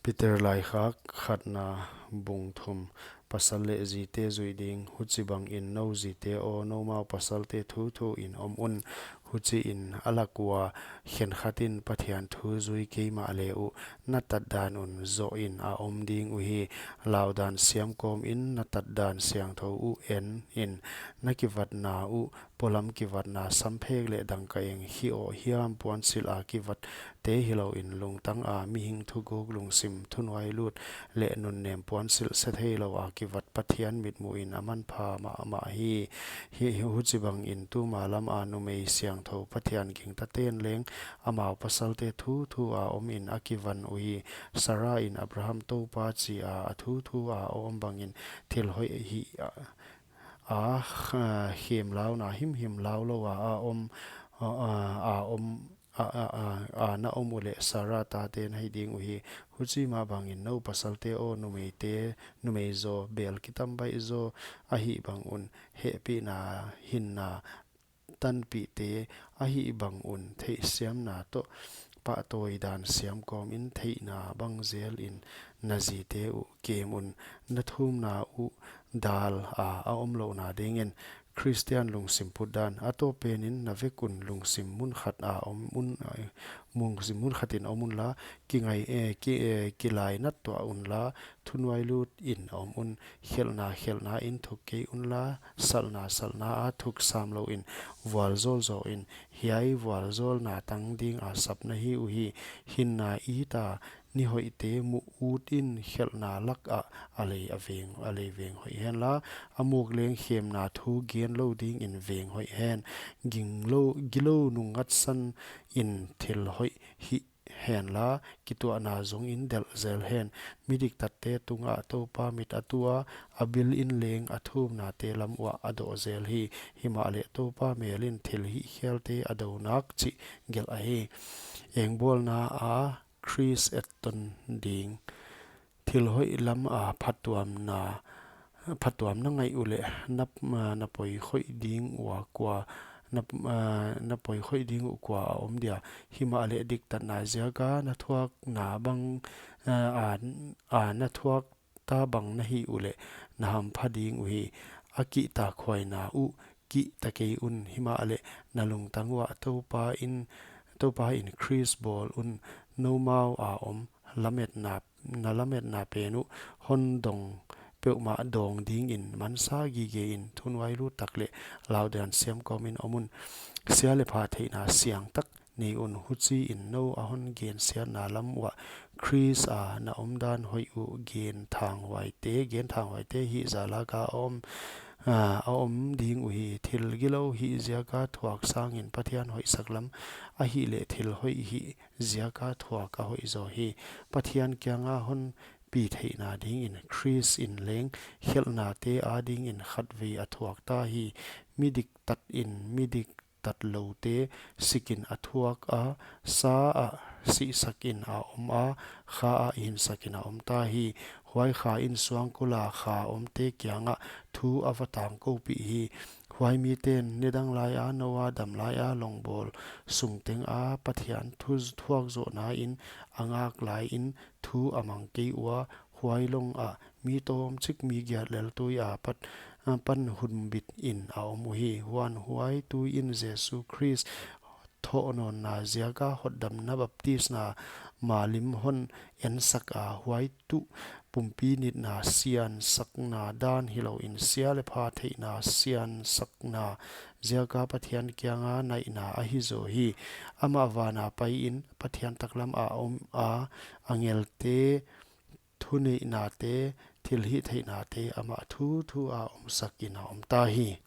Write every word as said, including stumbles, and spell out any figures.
Peter laikhak khatna bung thum. Pasal leh zite zuih ding. Huchibangin nou zite aw, noumau pasalte thuthu in om un. Huchiin a lak ua khenkhatin Pathian thu zui kei mahle uh, na tatdan un zohin a om ding uhi. Laudan siam kawmin na tatdan siangthou uh en in. Na kivatna uh polam kivatna samphek leh dangkaeng hi aw hiam? Puansilh a kivatte hilouin lungtang a mihing thuguk lungsim thunuailut leh nunnem puansilh se theilou a kivat Pathian mitmuhin a manpha mahmah hi. Hi, hi huchibangin tuma lam a numei siangthou Pathian gingtaten leng amau pasalte thuthu a omin a kivan uhi. Sara in Abraham toupa chi a, a thuthu a om bangin thil hoih hi a, a, kha-, khemlauna himhim lau lou a, a om, a, a, a om, a, a, a, a na om uleh Sara tate na hi ding uhi. Huchi mah bangin nou pasalte aw, numeite, numei zaw, bel kitam baih zaw ahih bang un, hehpihna, hinna, tanpihte ahih bang un, theihsiamna toh pahtawi dan siam kawmin theihna bang zelin na zite uh kem un. Na thumna uh dal a, a omlouhna dingin Khristian lungsim putdan a tawp penin na vek un lungsim munkhat a om un, lungsim munkhatin om unla, kingai, eh, ki, eh, kilainat tuah unla, thunuailutin om un. Khelhna khelhna in thuk kei unla, salhna salhna a thuk sam louin, vualzawl zawhin. Hiai vualzawlna tang ding a sap na hi uhi. Hinna it a, ni hoihte muh utin khelhna lak ah a lei a veng, a lei veng hoih henla, a muk leng khemna thu gen lou dingin veng hoih hen. Ging lou, gilou nungngatsan in thil hoih hih henla, kituahna zongin delh zel hen. Midiktatte tungah Toupa mit a tu a, a bil in leng a thumnate lam uah a doh zel hi. Himahleh Toupa melin thil hihkhialte a dou nak chih gelh ahi. Engbawlna a Khrist etton ding. Thil hoih lam a phattuamna, phattuamna ngaih uleh, na, na poi khoih ding ua kua, na, na poi khoih ding uh kua a om dia. Himahleh diktatna ziaka na thuakna bang, a, a, a na thuak ta bang na hih uleh, na hampha ding uhi. A kihtakhuaina uh kihta kei un, himahleh na lungtang uah Toupa in, Toupa in Khrist bawl un. Noumau a om lametna, na lametna pen uh hon dong peuhmah dawng dingin mansa gigein thunuailut tak leh laudan siam kawmin om un. Sia leh pha theihna siangtak nei un. Huchiin nou a hon gensiatna lam uah Khrist a na omdan hoih uh genthanghuaite, genthanghuaite hih zalak a om, a, a om ding uhi. Thil gilou hih ziaka thuak sangin Pathian hoihsak lam ahihleh thil hoih hih ziaka thuak a hoih zaw hi. Pathian kianga hon pi theihna dingin Khrist in leng khelhnate adingin khatvei a thuak ta hi. Midiktatin midik tatloute sikin a thuak a, sa ah sihsakin a om a, kha ah hinsakin a om ta hi. Huai kha in suangkul a kha omte kiangah thu a va tangkoupih hi. Huai miten nidang laia Noa dam laia longbawl sungteng a Pathian thu thuak zohna in a ngak laiin thu a mang kei ua, huai long ah mi tawmchik mi giat lel tui a pat, a pan humbit in a om uhi. Huan huai tui in Jesu Khrist thohnawnna ziaka hotdamna baptisma malim hon ensak a, huai tuh pumpi nitna siansakna dan hilouin sia leh pha theihna siansakna ziaka Pathian kianga naihna ahi zaw hi. Amah vana paiin Pathian taklam a om a, angelte thuneihnate, thilhihtheihnate amah thuthu a omsakin a om ta hi.